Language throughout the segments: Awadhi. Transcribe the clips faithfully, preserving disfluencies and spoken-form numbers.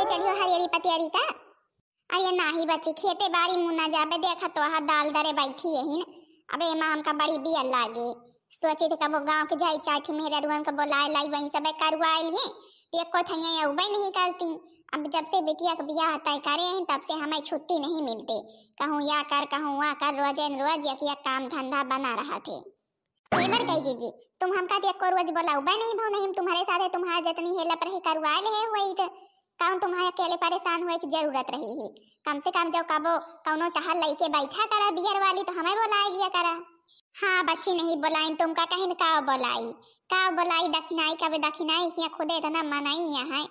चलियो हरियरी पतियरी का। अरे नाही बच्ची, खेते बारी मुँह ना जाबे, देखा तो हा दाल दरे बैठी यही न। अबे एमा हमका बड़ी बियल लागे। सोचित कबो गाँव के जाई, चार ठे मेहररुअन के बोलाए लाई, वहीं सबे करवाए लिए। ते एको ठइया अउबे नहीं करती। अब जब से बिटिया के बियाह तय करे हैं, तब से हमें छुट्टी नहीं मिलते। कहूँ या कर, कहूँ वा कर, रोजे न रोज एक, एक काम धंधा बना रहा थे। हे बड़कई जीजी, तुम हमका तो एको रोज बोलाउबे नहीं भो, नहीं हम तुम्हारे साथे तुम्हार जतनी हेलप रही करवा ले है वही तो। कौन तुम्हारे अकेले परेशान हुए की जरूरत रही है? कम से कम जो कबो कौनो टहल लइके बैठा करा बियर वाली तो हमें बोलाए लिया करा। हाँ बच्ची, नहीं बोलाइन तुमका कहीं का बोलाई, का बोलाई दखिनाई, कब दखिनाई हिया खुदे इतना मनई है।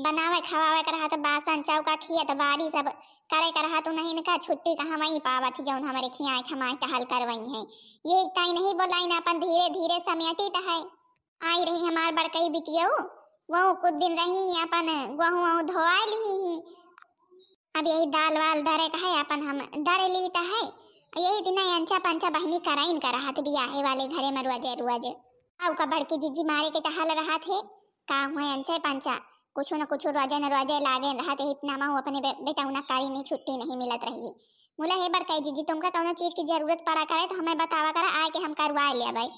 बनावे खवावे के रहत बासन चौका खेत बारी सब करे के रहत, उन्हीं का छुट्टी का हम ही पावत, जौन हमारे खियाए खमाए टहल करवई है। यही ताई नहीं बोलाई ना, अपन धीरे धीरे समेटित है। आई रही हमार बड़कई बिटियो, वो कुछ दिन रही अपन गोहूँ वहूँ धोआ ली ही। अब यही दाल वाल दरे का है, अपन हम दर लीत है। यही दिन अंचा पंचा बहनी कराइन का रहत बियाहे वाले घरे में रोजे रोजे। आउ का बड़की जीजी मारे के टहल रहत है, का हुए अंचे पंचा, कुछ न कुछ रोजे न रोजे लागे रहत है। इतना महू अपने बे-, बेटौना कारी नहीं, छुट्टी नहीं मिलत रही। मुला हे बड़कई जीजी, तुमका कौनो चीज की जरूरत पड़ा करे तो हमें बतावा करा, आए के हम करवा लेबै।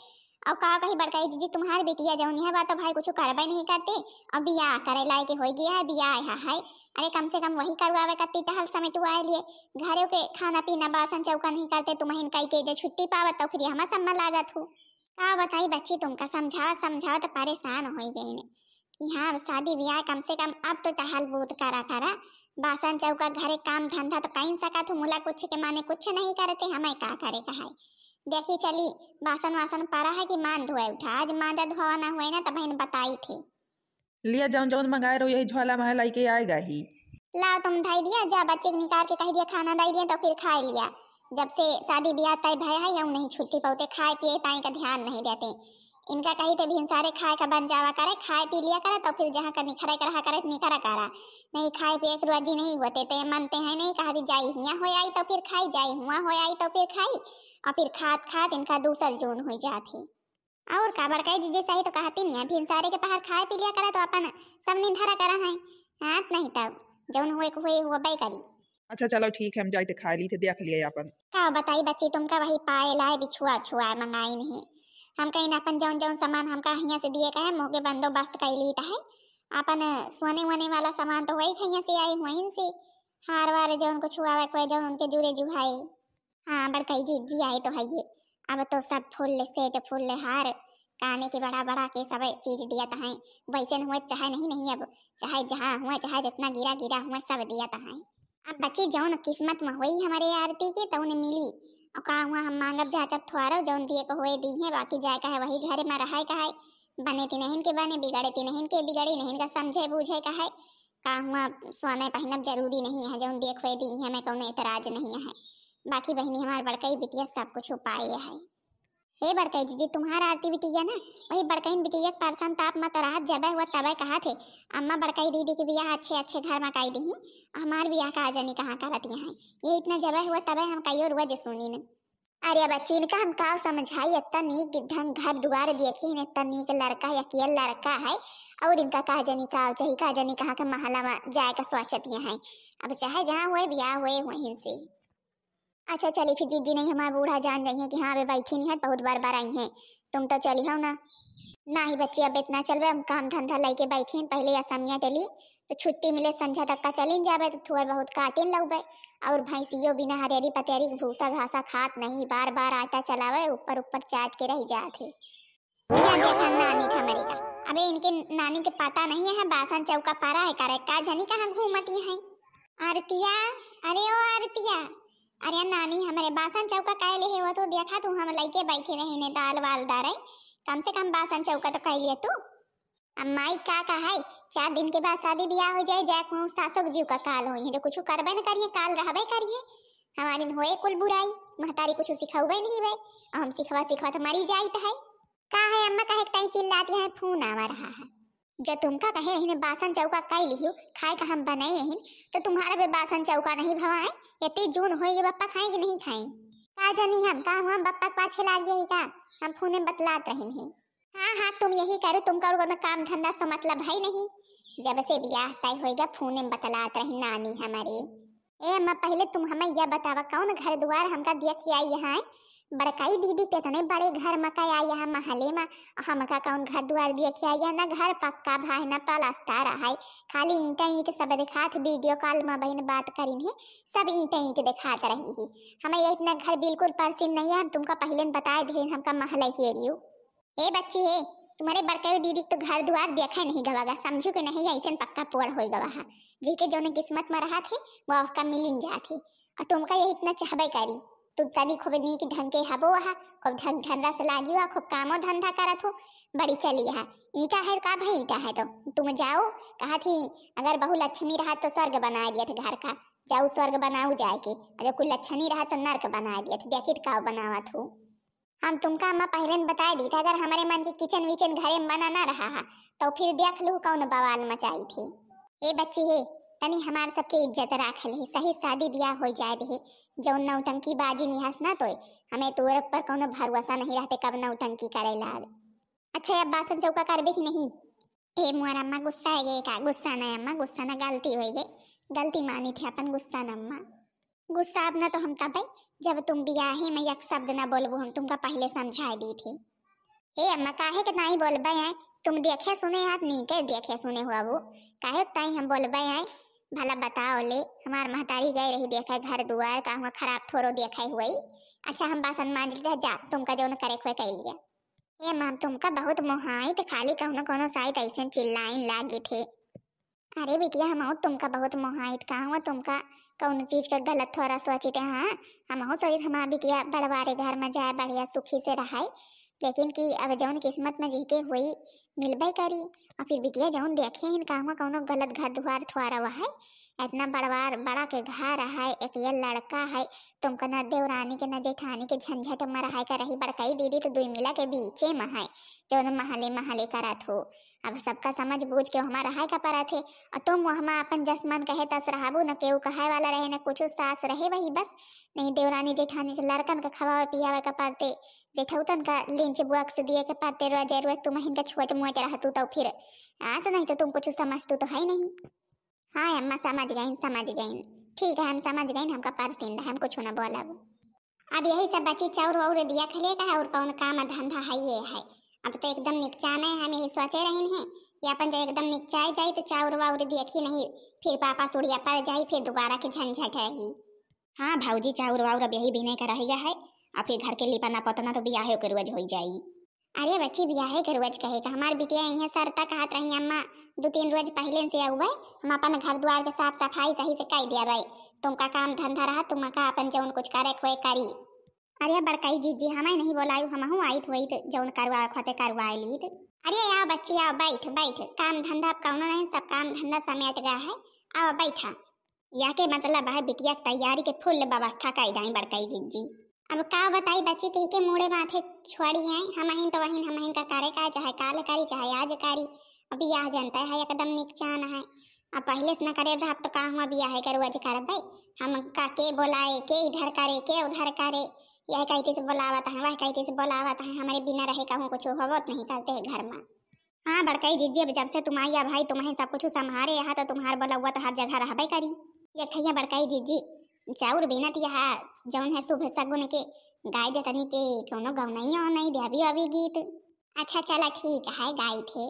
और का कही बड़कई जीजी, तुम्हार बिटिया जौनी है बा तो भाई कुछ करबे नहीं करते। और बियाह करे लायक हो गया है, बियाह है, है। अरे कम से कम वही करवावे कत्ती टहल समेटुआए लिए। घरों के खाना पीना बासन चौका नहीं करते, तुम्हें कई के जे छुट्टी पावत तो फिर हमार सम्मा लागत हो। का बताई बच्ची, तुमका समझावत समझावत परेशान होई गई ने कि हाँ, अब शादी ब्याह कम से कम अब तो टहल बूत करा करा, बासन चौका घरे काम धंधा तो कहीं सकत हो, मुला कुछ के माने कुछ नहीं करते, हमें का करे का है। देखी चली, बासन वासन पड़ा है कि मान धोए उठा, आज मांजा धोवा ना हुए ना तब बहन बताई थी। लिया जौन जौन मंगाए रहो यही झोला में है, लाइके आएगा ही। लाओ तुम धई दिया, जा बच्ची के निकाल के कह दिया खाना दे दिया तो फिर खाए लिया। जब से शादी ब्याह तय भय है, यूं नहीं छुट्टी पाते, खाए पिए ताई का ध्यान नहीं देते। इनका कही थे भिनसारे खाए का बन जावा करे, खाए पी लिया करे तो फिर जहाँ का निखरे का रहा करे निखरा करा। नहीं खाए पिए के रोजी नहीं होते ते मनते हैं नहीं, कहा दी जाई हिया हो आई तो फिर खाई, जाई हुआ हो आई तो फिर खाई। और फिर खात खात इनका दूसर जून हो जात है। और का बड़कई जीजी सही तो कहती नहीं है, भिनसारे के पहर खाए पी लिया करा तो अपन सब निंधरा करा है। हाँ नहीं तब जौन हुए के हुए हुआ बई करी। अच्छा चलो ठीक है, हम जाइते खाए ली थे, देख लिए अपन। का बताई बच्ची, तुमका वही पाए लाए बिछुआ छुआ मंगाई नहीं। हम कहीं अपन जौन जौन सामान हमका हियाँ से दिए कहे, मोह के बंदोबस्त कर ली है। अपन सोने वोने वाला सामान तो वही ठैया से आई हुआ इनसे, हार वार जौन कुछ हुआ कोई जौन उनके जुरे जुहाई। हाँ बड़कई जीजी, आए तो है ये। अब तो सब फूल ले सेट, फूल ले हार, काने के बड़ा बड़ा के सब चीज दियत हैं। वैसे न हुए चाहे नहीं, नहीं अब चाहे जहाँ हुए, चाहे जितना गिरा गिरा हुए, सब दियत हैं। अब बच्ची जौन किस्मत में हुई हमारे आरती के तौन मिली। और का हुआ हम मांगब जा जब थोड़ो जौन दिए को हुए दी है, बाकी जाए का है वही घर में रहे का है। बने तिनहिन के बने, बिगड़े तिनहिन के बिगड़े, नहीं का समझे बूझे का है। का हुआ सोने पहनब जरूरी नहीं है, जौन देख हुए दी है, हमें कौनो एतराज नहीं है। बाकी बहनी हमार बड़कई बिटिया सब कुछ उपाय है। हे बड़कई जीजी, तुम्हार आरती बिटिया ना, वही बड़कईन बिटिया के परसन ताप मत रहत, जबे हुआ तबे कहा थे, अम्मा बड़कई दीदी के बियाह अच्छे अच्छे घर में काई दही, हमार बियाह का जनी कहाँ करत यहाँ। ये इतना जबे हुआ तबे हम कहियो रुआ जे सुनी न। अरे बच्ची, इनका हम का समझाई, इतना नीक ढंग घर दुआर देखी न, इतना नीक लड़का या किया लड़का है, और इनका का जनी का चाही, का जनी कहाँ के महला में जाए का सोचत ये है। अब चाहे जहाँ हुए बियाह हुए वहीं से। अच्छा चली फिर जीजी, नहीं हमार बूढ़ा जान जाई है कि हाँ अबे बैठी नहीं है, बहुत बार बार आई है, तुम तो चली हो ना। नाही बच्ची, अब इतना चलबे, हम काम धंधा लेके बैठी हैं, पहले असमिया चली तो छुट्टी मिले संझा तक का चलिन जाबे तो थोड़ा बहुत काटिन लउबे। और भैंसियो बिना हरियरी पतियरी के भूसा घासा खात नहीं, बार बार आटा चलावे, ऊपर ऊपर चाट के रह जात है। या देखा नानी का मरेगा। अबे इनके नानी के पता नहीं है, बासन चौका परा है करे, का जनी कहाँ घूमती है। आरतिया, अरे ओ आरतिया, अरे नानी हमरे बासन चौका काहे ले है, वो तो देखा तू हम लइके बैठे रही ने दाल वाल दरे, कम से कम बासन चौका तो कह लिया तू। अब माई का कहे, चार दिन के बाद शादी ब्याह हो जाए, जाए कहूँ सासुक जीव का काल होई है, जो कुछ करबे न करिए, काल रहबे करिए। हमारिन होए कुल बुराई, महतारी कुछ सिखौबे नहीं बे, और हम सिखवा सिखवा तो मरी जाइत है। का है अम्मा, काहे के ताई चिल्लाती है, फोन आवा रहा है। जब तुमका कहे रही ने बासन चौका काई लिहियो, खाए का हम बनाए रही, तो तुम्हारा बे बासन चौका नहीं भवाए, इतनी जून होए के बप्पा खाए कि नहीं खाए? का जानी हम, का हुआ बप्पा के पाछे लाग गई का, हम फोने बतलात रही नहीं। हाँ, हाँ, तुम यही करो, तुमका और कोनो काम धंधा से तो मतलब है नहीं। जब से बियाह तय होइगा, फोने में बतलात रही नानी हमरे। ए अम्मा, पहिले तुम हमें यह बतावा, कौन घर दुआर हमका देख के आई यहाँ? बड़काई दीदी कितने बड़े घर में का आई यहाँ महले में, हमका कौन घर दुआर देख के आई है? ना घर पक्का भा है, ना पलस्तर है, खाली ईंटा ईंट सब दिखात। वीडियो कॉल में बहन बात करिन है, सब ईंटा ईंट दिखात रही है। हमें ये इतना घर बिल्कुल पसंद नहीं है, हम तुमका पहिले न बताए दे, हमका महले हेरियो। ए बच्ची हे, तुम्हरे बड़काई दीदी के तो घर दुआर देखे नहीं गवागा, समझू के नहीं, ऐसन पक्का पोड़ होई गवा है। जेके जौने किस्मत में रहत है, वो ओहका मिलिन जात है। और तुमका यही इतना चाहबे करी, तुम तनी खूब नीक ढंग के हबो वहा, खूब ढंग ढंडा से लागियो, खूब कामो धंधा करत हो, बड़ी चली है। ईंटा है का भाई, ईंटा है तो तुम जाओ, कहा थी अगर बहु लक्ष्मी रहत तो स्वर्ग बनाए दिया थे घर का, जाओ स्वर्ग बनाऊ जाए के, और जो कुल लक्ष्मी रहत तो नर्क बनाए दिया थे, देखित का बनावत हो। हम तुमका अम्मा पहिले न बताए दी था, अगर हमरे मन के किचन विचन घरे में बना ना रहा है, तो फिर देख लू कौन बवाल मचाई थी। ए बच्ची हे, तनी हमार सबके इज्जत राख ले, सही शादी ब्याह हो जाए दे, जौन नौटंकी बाजी निहास ना तोय, हमें तोर पर कौनो भरोसा नहीं रहते कब नौटंकी करे लाग। अच्छा, अब बासन चौका करबे कि नहीं? ए मोर अम्मा, गुस्सा है गए का? गुस्सा ना अम्मा, गुस्सा ना, गलती हो गई, गलती मानी थे अपन, गुस्सा ना अम्मा। गुस्सा अब ना तो हम तबे, जब तुम बियाहे में एक शब्द ना बोलबू, हम तुमका पहिले समझाए दी थी। हे अम्मा, काहे के नाई बोलबे हैं? तुम देखे सुने हाथ नीके देखे सुने हुआ वो, काहे के ताई हम बोलबे हैं? भला बताओ ले, हमार महतारी गए रही देखे घर दुआर, का हुआ खराब थोड़ो देखे हुई। अच्छा, हम बासन मांज लेते हैं, जा तुमका जौन करे हुए कर लिया। हे अम्मा, हम तुमका बहुत मोहाई थे, खाली कौनो कौनो साइत ऐसे चिल्लाइन लागी थे। अरे बिटिया, हमहू तुमका बहुत मोहाइत का हुआ, तुमका कौनो चीज का गलत थोड़ा सोचित है। हाँ, हमहू सोचित हमार बिटिया बड़वारे घर में जाए, बढ़िया सुखी से रहे, लेकिन कि अब जौन किस्मत में जिहके हुई मिलबे करी। और फिर बिटिया जौन देखे हिन का हुआ कौनो गलत घर दुआर थोड़ा हुआ है, इतना बड़वार बड़ा के घर है, एक ये लड़का है, तुमका न देवरानी के न जेठानी के झंझट में रहे का रही, बड़काई दीदी तो दुई मिला के बीचे में है, जौन महले महले करत हो। अब सबका समझ बूझ के हमार रहे का परत है। और तुम वहमा अपन जस मन कहे तस रहबू, न केहू कहे वाला रहे, न कुछ सास रहे, वही बस। नहीं देवरानी जेठानी के लड़कन का खवावे पियावे का परते, जेठौतन का लंच बॉक्स दिए के परते, रोज रोज तुम हिनका छोट मोट रहतू तो फिर आ तो नहीं तो तुम कुछ समझतू तो है नहीं। हाँ अम्मा, समझ गईन, समझ गईन। ठीक है, हम समझ गईन, हमका परसिंद है, हम कुछ न बोलब। अब यही सब बच्ची चाउर वाउर दिया खले का है, और कौन काम धंधा है ये है। अब तो एकदम निकचाने हम यही सोचे रहिन है कि अपन जो एकदम निकचाए जाई तो चाउर वाउर देखी नहीं, फिर पापा सुड़िया पर जाई, फिर दोबारा के झंझट रही। हाँ भौजी, चाउर वाउर अब यही बिने का रह गया है, और फिर घर के लिपना पोतना तो बियाहे के रोज हो जाई। अरे बच्ची, बियाहे के रोज कहे का, हमार बिटिया इहे सरता कहत रही अम्मा, दो तीन रोज पहिले से आउबे, हम अपन घर द्वार के साफ सफाई सही से कई दियाबे, तुमका काम धंधा रहा, तुमका अपन जौन कुछ करे खोए करी। अरे बड़काई जीजी, हमें नहीं बोलायु, हमहू आइत होइत, जौन करवाए खोते करवाए लीत। अरे आओ बच्ची, आओ, बैठ बैठ, काम धंधा अब कौनो नहीं, सब काम धंधा समेट गया है, आओ बैठा। या के मतलब है बिटिया के तैयारी के फुल व्यवस्था कई दाई बड़काई जीजी। अब का बताई बच्ची, कह के मूड़े माथे छोड़ी है, हम अहिन तो वहिन, हम अहिन का करे का, चाहे काल करी चाहे आज करी। अब बियाह जनता है एकदम निकचान है। अब पहिले से न करे रहब तो का हुआ, बियाह के रोज करबे। हम का के बोलाए के, इधर करे के उधर करे, यह कहती से बोलावत है, वह कहती से बोलावत है, हमारे बिना रहे कहूँ कुछ होवत नहीं करते है घर में। हाँ बड़काई जीजी, अब जब से तुम आई है भाई, तुम्हें सब कुछ संभारे यहाँ तो तुम्हार बोलौआ तो हर जगह रहबे करी। एक ठैया बड़काई जीजी, चाउर बीनत यहाँ जौन है शुभ सगुन के गाय दे तनी के कोनो गौनैया नहीं देवी अभी गीत। अच्छा चला ठीक है, गाई थे।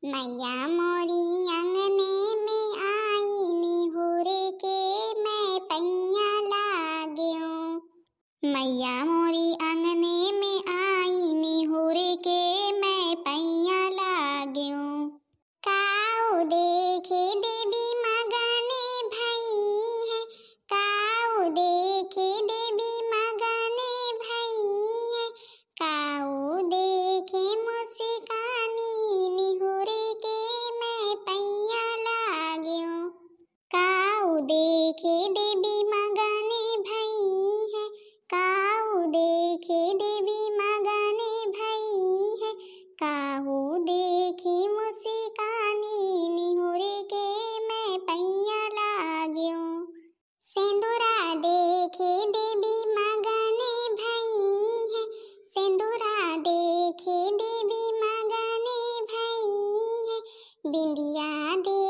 मैया मोरी अंगने में आई निहुर के मैं पैया लाग्यो। मैया मोरी अंगने में आई निहुर के मैं पैया लाग्यो। काऊ देखे देवी मगने भई है, काऊ देखे देवी मगने भई है, काऊ देखे मुस्कानी निहुर के मैं पैया लाग्यो। काऊ देखे देवी मगने भई है, काऊ देखे देवी मगने भई है, काऊ देखे मुस्कानी निहुर के मैं पैया लाग्यो। सेंदुरा देखे देवी मगने भई है, सेंदुरा देखे देवी मगने भई है, बिंदिया दे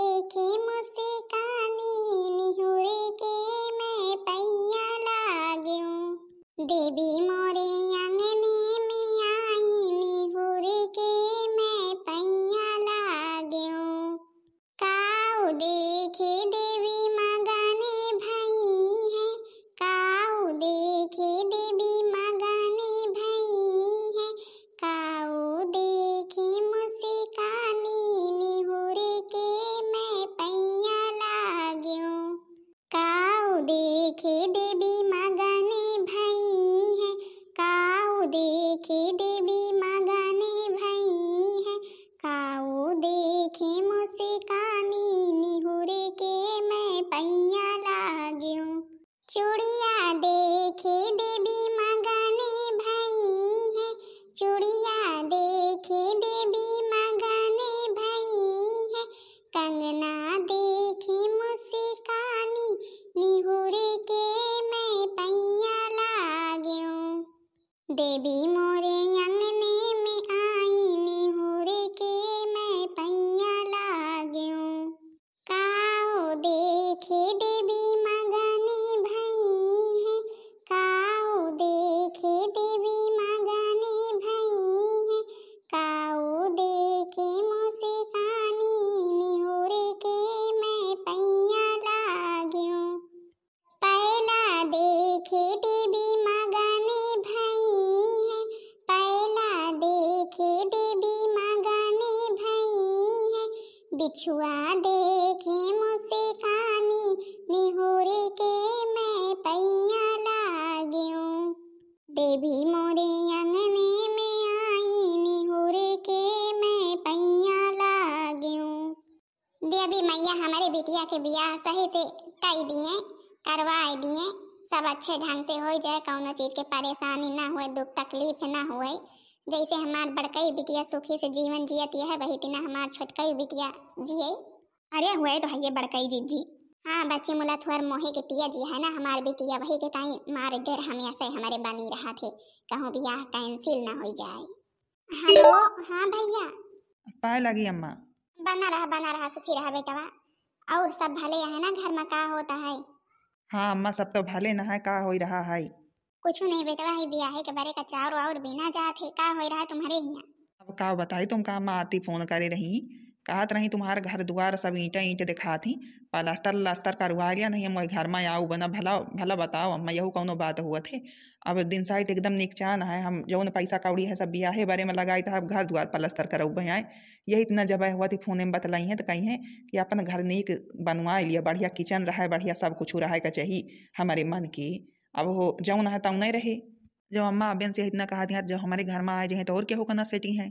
देवी मोरे अंगने में आई, निहुर के मैं पैया लाग्यों। काऊ देखे देवी मगने भई है, काऊ देखे देवी मगने भई है, काऊ देखे मुस्कानी, निहुर के मैं पैया लाग्यों। काऊ देखे देवी मगने भई है, काऊ देखे देवी मगने भई है, काऊ देखे मुस्कानी, निहुर के मैं पैया लाग्यों। चूड़िया देखे देवी मगने भई है, चूड़िया देखे देवी मगने भई है, कंगना देखे मुस्कानी, निहुर के मैं पैया लाग्यों। देवी मोरे अंगने में आई, निहुर के मैं पैया लाग्यों। काऊ देखे देवी मगने भई है, काऊ देखे देवी मगने भई है, काऊ देखे मुस्कानी, निहुर के मैं पैया लाग्यों। पैला देखे देवी मगने भई है, पैला देखे देवी मगने भई है, बिछुआ देखे मुस्कानी, निहुर के मैं पैया लाग्यों। देवी मोरे अंगने में आई, निहुर के मैं पैया लाग्यों। देवी मैया हमरे बिटिया के बियाह सही से कई दिए, करवाए दिए, सब अच्छे ढंग से होइ जाए, कौनो चीज के परेशानी ना होए, दुख तकलीफ ना होए। जैसे हमार बड़कई बिटिया सुखी से जीवन जियत यह, वही तिना हमार छोटकई बिटिया जिए। अरे हुए तो है ये बड़कई जीजी। हाँ बच्ची मुला थुअर मोहे के तिया जी है ना हमार बिटिया, वही के ताई मार देर हमेशा हमरे बनी रहा थे, कहूँ बियाह cancel ना होइ जाए। हेलो, हाँ भैया। पाए लागी अम्मा। बना रहा, बना रहा, सुखी रहा बेटवा। और सब भले है ना घर में, का होता है? हाँ अम्मा, सब तो भले न है, का होइ रहा है? कुछ नहीं बेटवा, है बियाहे के बारे का चाउर वाउर बीना जात है, का होइ रहा है तुम्हरे हियाँ? अब का बताई तुमका अम्मा, आरती फोन करे रही, कहत रही तुम्हार घर दुआर सब ईंटे ईंटे दिखात ही, पलस्तर लस्तर करवा लिया नहीं, हम वही घर में आऊ बना, भला भला बताओ अम्मा, यहू कौनो बात हुआ थे? अब दिन साइत एकदम निकचान है, हम जौन पैसा कौड़ी है सब बियाहे बारे में लगाई, त अब घर दुआर पलस्तर करउबे आए। यही इतना जब हुआ थी फोन में बतलाई है तो कही है कि अपन घर नीक बनवा लिया, बढ़िया किचन रहे, बढ़िया सब कुछ रहे का चाही हमारे मन के। अब हो जौन है तौन रहे। जब अम्मा अबेन से इतना कहा दिया, जब हमारे घर में आए जाए तो और केहू का ना सेटी है।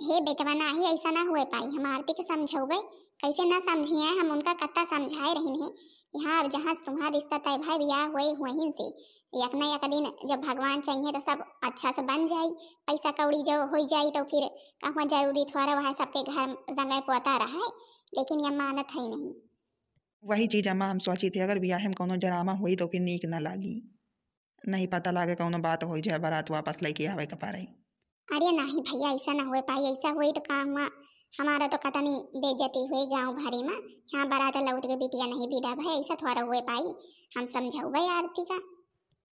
हे बेटवा, नाही ऐसा ना हुए पाई, हम आरती के समझौबे, कैसे ना समझिए, हम उनका कत्ता समझाए रहिन है। यहाँ अब जहाँ से तुम्हार रिश्ता तय भाई बियाह हुए हुए ही से, एक न एक दिन जब भगवान चाहिए तो सब अच्छा से बन जाई, पैसा कौड़ी जो होइ जाई तो फिर कहूँ जरूरी थोड़ा वह सबके घर रंगे पोता रहे, लेकिन ये मानत है नहीं। वही चीज अम्मा हम सोची थे, अगर बियाह में कौनो ड्रामा हुई तो फिर नीक ना लागी। नहीं पता लागे कौनो बात होइ जाए, बारात वापस लेके आवे के पड़े। अरे नाही भैया, ऐसा ना हुए पाई, ऐसा हुई तो का हुआ, हमारा तो कतनी बेइज्जती हुई गाँव भरी में। यहाँ बारात लौट के बिटिया नहीं बिदा भई, ऐसा थोड़ा हुए पाई, हम समझौबे आरती का।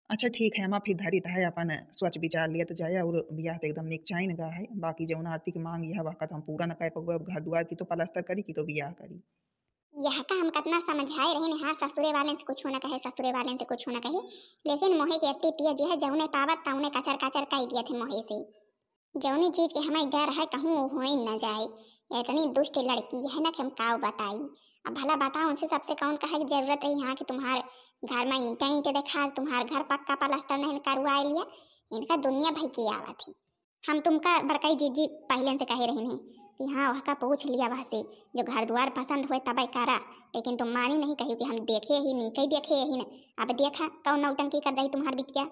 अच्छा ठीक है अम्मा, फिर धरित है अपन सोच विचार लियत जाए, और बियाह तो एकदम निकचाइन गा है, बाकी जौन आरती के मांग यह वक्त हम पूरा न कर पउबे, अब घर दुआर की तो पलस्तर करी की तो बियाह करी। यह का हम कतना समझाए रहिन, हाँ, ससुरे वालेन से कुछ न कहे, ससुरे वालेन से कुछ न कहे, लेकिन मोहे के अत्ती तिया जी है, जौने पावत तौने कचर कचर कई दिया थे मोहे से। जौने चीज के हमें डर है, कहूँ वो होई न जाए। इतनी दुष्ट लड़की है ना कि हम काव बताई। अब भला बताओ, उनसे सबसे कौन कहे की जरूरत रही, हाँ, कि तुम्हार घर में ईंटे ईंटे देखा, तुम्हार घर पक्का पलस्तर नहीं करवाए लिया। इनका दुनिया भई की आवत है। हम तुमका बड़काई जीजी पहले से कहे रही नहीं कि हाँ, वहका पूछ लिया वह से, जो घर द्वार पसंद हुए तबे करा, लेकिन तुम मानी नहीं, कहियो कि हम देखे ही नहीं, कही देखे ही न। अब देखा कौन नौटंकी कर रही तुम्हार बिटिया।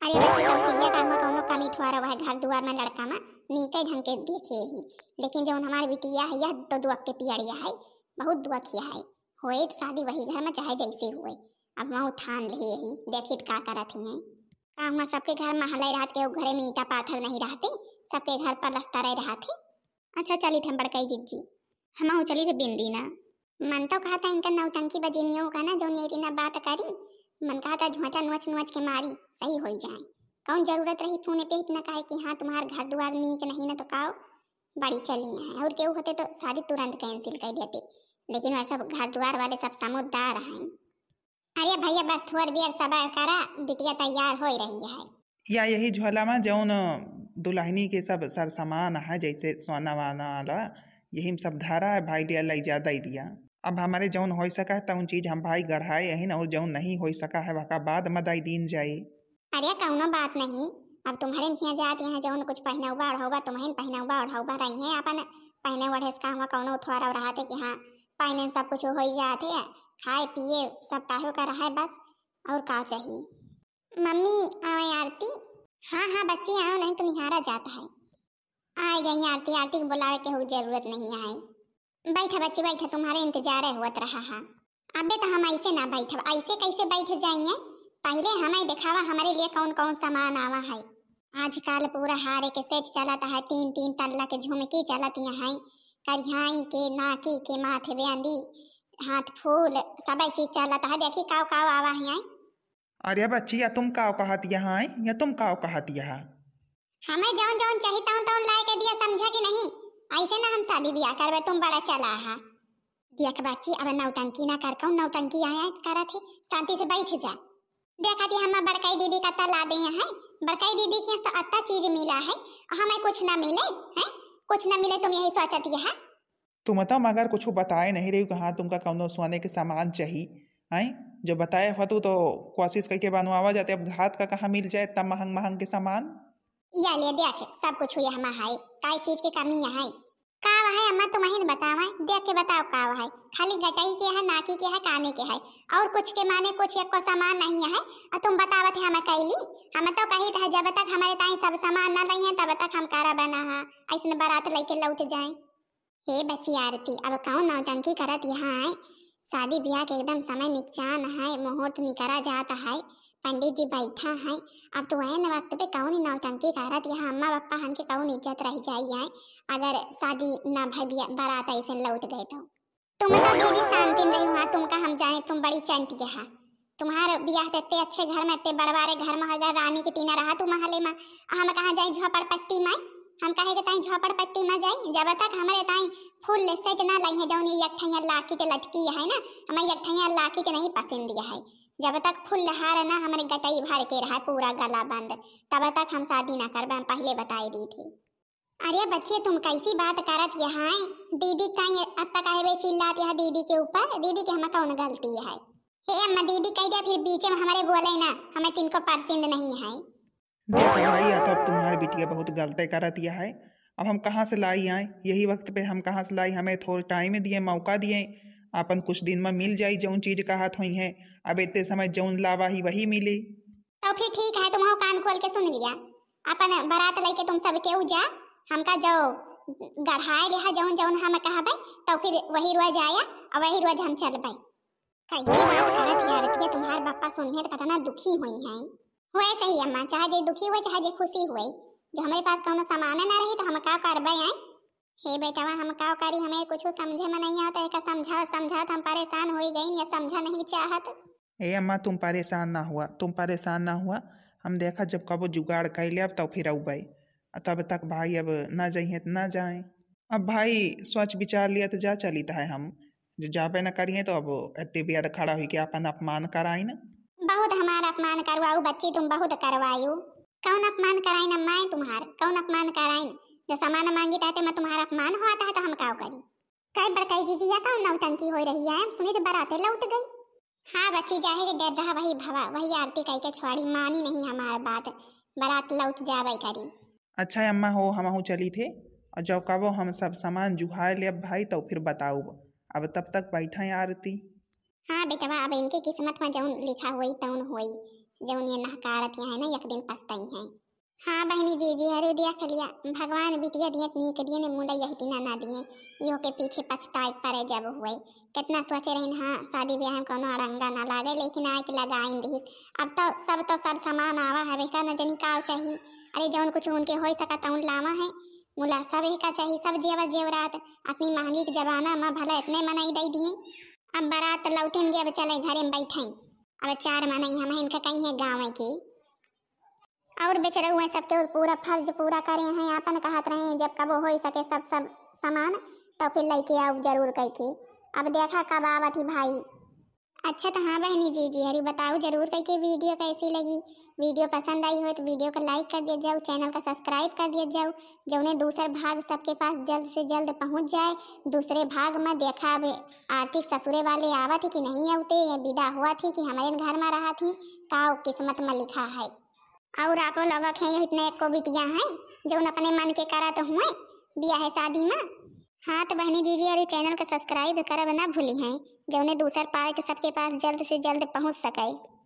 अरे बच्ची कौशल्या का हुआ कौनो कमी थोड़ा रहा है घर द्वार में लड़का में, नीके ढंग के देखे ही, लेकिन जौन हमार बिटिया है यह तो दुअक के पियड़िया है, बहुत दुअकिया है। होए शादी वही घर में चाहे जैसे हुए, अब वहाँ ठान ले ही, देखित का करत ही हैं। का हुआ सबके घर महले रहत के, घरे में ईंटा पाथर नहीं रहते, सबके घर पलस्तरे रहत है। अच्छा चलित हम बड़काई जीजी, हमहू चलित बिंदी ना। मन तो कहता इनका नौटंकी बजिनियों का ना, जौन ये इतना बात करी, मन कहा था झोंटा नोच नोच के मारी, सही होई जाए। कौन जरूरत रही फोन पे इतना कहे कि हाँ तुम्हार घर दुआर नीक नहीं ना तो काओ, बड़ी चली है। और केहू होते तो शादी तुरंत कैंसिल कर देते, लेकिन वह सब घर दुआर वाले सब समझदार हैं। अरे भैया बस थोड़ देर सबर करा, बिटिया तैयार हो रही है। या यही झोला में जौन दुल्हनी के सब सर सामान है, जैसे सोना वाना वाला, यही में सब धरा है भाई, लिया लई जा दे दिया। अब हमारे जौन हो सका है तौन चीज हम भाई गढ़ाए यही, और जौन नहीं हो सका है वका बाद में दई दीन जाई। अरे कौनो बात नहीं, अब तुम्हारे यहाँ जात यहाँ जौन कुछ पहनौबा ओढ़ौबा, तुम्हें पहनौबा ओढ़ौबा रही है, अपन पहने ओढ़े से कहवा कौनो थोड़ा रहा थे कि हाँ पहने सब कुछ हो ही जात है, खाए पिए सब काहे का रहा है बस, और का चाहिए। मम्मी आवे आरती। हाँ हाँ बच्ची आओ, नहीं तो निहारा जाता है। आ गई आरती, आरती के बुलावे के हो जरूरत नहीं है। बैठा बच्ची बैठा, तुम्हारे इंतजारे होत रहा है। अबे तो हम ऐसे ना बैठब, ऐसे कैसे बैठ जाइए? पहले हमें दिखावा हमारे लिए कौन कौन सामान आवा है। आजकल पूरा हारे के सेट चलत है, तीन तीन तल्ला के झुमकी चलत यहाँ है, करिहाई के, नाकी के, माथे बेंदी, हाथ फूल, सब चीज चलत है। देखी काव काव आवा है। अरे बच्ची, या तुम काव कहत यहाँ है, या तुम काव कहत यहाँ? हमें जौन जौन चाही तौन तौन लाए के दिया, समझा कि नहीं? ऐसे ना हम शादी ब्याह करबे, तुम बड़ा चला है। देख बच्ची, अब नौटंकी ना कर, कौन नौटंकी आया करत है, शांति से बैठ जा। देखा थी हम बड़काई दीदी का ता ला दे हैं, बड़काई दीदी के यहाँ तो अत्ता चीज मिला है, हमें कुछ ना मिले है, कुछ ना मिले, तुम यही सोचत है। तुम तो मगर कुछ बताए नहीं रही, कहाँ तुमका कौनो सोने के सामान चाही, हैं? जब बताए होतू तो कोशिश करके बनवावा जाते, अब घात का कहाँ मिल जाए इतना महंग महंग के सामान। या ले देख, सब कुछ हुई हमा है, काई चीज के कमी है? का है अम्मा, तुम ही न बतावा, देख के बताओ का है? खाली गटई के है, नाकी के है, काने के है, और कुछ के माने कुछ एको सामान नहीं है। और तुम बतावत है हमें कैली, हम तो कही था जब तक हमारे ताई सब सामान न लई है तब तक हम कारा बना है, ऐसन बारात लेके लौट जाए। हे बच्ची आरती, अब कौन नौटंकी करत यहाँ है? शादी ब्याह के एकदम समय निकचान है, मुहूर्त निकरा जात है, पंडित जी बैठा है। अब तो ऐन वक्त पे कौन ही नौटंकी करत यहाँ, अम्मा पप्पा हमके कौन इज्जत रह जाई है अगर शादी ना भई, बिया-, बारात ऐसे लौट गए तो। तुम तो दीदी शांतिन रही, हाँ तुमका हम जाने, तुम बड़ी चंट के हा। तुम्हार बियाह तो इतने अच्छे घर में, इतने बड़वारे घर में होगा, रानी के तीना रहा तू महले में, आ हम कहाँ जाई झोपड़पट्टी में? हम कहे के ताई झोपड़पट्टी में जाई, जब तक हमारे ताई फुल सेट ना लाई है, जौन ये यकठैया लाकिट लटकी है ना, हमें यकठैया लाकिट नहीं पसंद है। जब तक फुल हार ना हमारे गटई भर के रहा पूरा गला बंद, तब तक हम शादी ना करबे, हम पहले बताई दी थी। अरे बच्चे, तुम कैसी बात करत यहाँ है? दीदी ताई अत्ता काहे बे चिल्लात यहाँ दीदी के ऊपर? दीदी के हमें कौन गलती है? हे अम्मा, दीदी कह दिया फिर बीच में हमारे बोले ना, हमें तिनको पसंद नहीं है। देखो भाई, या तो अब तुम्हारी बिटिया बहुत गलते करत या है। अब हम कहाँ से लाई आए, यही वक्त पे हम कहाँ से लाई? हमें थोड़ा टाइम दिए, मौका दिए, अपन कुछ दिन में मिल जाई जौन चीज कहत होई है। अब इतने समय जौन लावा ही वही मिली। तो फिर ठीक है, तुम हो कान खोल के सुन लिया, अपन बारात लेके तुम सब केहू जा, हमका जो गढ़ाए लिहा जौन जौन हम कहबे, तो फिर वही रोज आया और वही रोज हम चलबे। कैसी बात करत है आरतिया, तुम्हार बप्पा सुनिए तो कितना दुखी हुई है। हुए सही अम्मा, चाहे जे दुखी हुए चाहे जे खुशी हुए, जो हमारे पास कौनो सामान ना रही तो हम का करबे आए? हे बेटवा, हम का करी, हमें कुछ समझे में नहीं आता, एका समझा समझात हम परेशान हो गई, ये समझा नहीं चाहत। ए अम्मा, तुम परेशान ना हुआ, तुम परेशान ना हुआ, हम देखा जब कबो जुगाड़ कर लेब तब फिर अउबे, आ तब तक भाई अब ना जइहें तो ना जाए। अब भाई सोच विचार लिया तो जा चलित है हम, जो जाबे न करिए तो अब एते बियार खड़ा हुई के अपन अपमान कराइन। बहुत हमार अपमान करवाऊ बच्ची, तुम बहुत करवायू। कौन अपमान कराइन अम्मा तुम्हार, कौन अपमान कराइन? जो सामान मांगी ताते मैं तुम्हारा अपमान हुआ था तो हम काव करी? कई बड़काई जीजी, या कौन नौटंकी हो रही है? हम सुनी तो बराते लौट गई। हाँ बच्ची, जाहे के डर रहा वही भवा, वही आरती कही के छोड़ी, मानी नहीं हमार बात, बरात लौट जावे करी। अच्छा अम्मा हो, हमहू चली थे, और जब कबो हम सब सामान जुहाए लेब भाई तो फिर बताऊब। अब तब तक बैठा है आरती। हाँ बेटवा, अब इनके किस्मत में जौन लिखा हुई तौन हुई, जौन ये नहकारत यहाँ है ना, एक दिन पछताई है। हाँ बहनी जीजी, हरू देख लिया, भगवान बिटिया दिए नीक दिए ने मुला यही टीना ना दिए, यो के पीछे पछताए पड़े जब हुए। कितना सोचे रहिन हाँ शादी ब्याह में कोनो अड़ंगा ना लागे, लेकिन आए के लगाइन दिहिस। अब तो सब तो सर सामान आवा हवे का न जनी काव चाही। अरे जौन कुछ उनके होई सका तौन लावा है, मुला सब एका चाही, सब जेवर जेवरात। अपनी महंगी के जमाना में भला इतने मनई दई दिए। अब बारात लौटेंगे, अब चले घरे में बैठे। अब चार मनई हम हैं, इनका कहीं है गाँव की। और बेचरऊ हैं सबके पूरा फर्ज पूरा करे हैं, आपन कहत रहे हैं जब कबो हो सके सब सब सामान तो फिर लेके आओ जरूर कह के। अब देखा कब आवत ही भाई। अच्छा तो हाँ बहनी जी, जी हरी बताओ जरूर कह के वीडियो कैसी लगी। वीडियो पसंद आई हो तो वीडियो को लाइक कर दिया जाओ, चैनल का सब्सक्राइब कर दिया जाओ, जौने दूसर भाग सबके पास जल्द से जल्द पहुँच जाए। दूसरे भाग में देखा अब आर्थिक ससुरे वाले आवत ही कि नहीं आवते, ये विदा हुआ थी कि हमारे घर में रहा थी, का किस्मत में लिखा है। और आपो लोग के इतने एको बिटिया हैं जौन अपने मन के करत हुए बियाह शादी में। हाँ तो बहनी जी, जी हरी चैनल का सब्सक्राइब करब ना भूली हैं, जौने दूसर पार्ट सबके पास जल्द से जल्द पहुँच सके।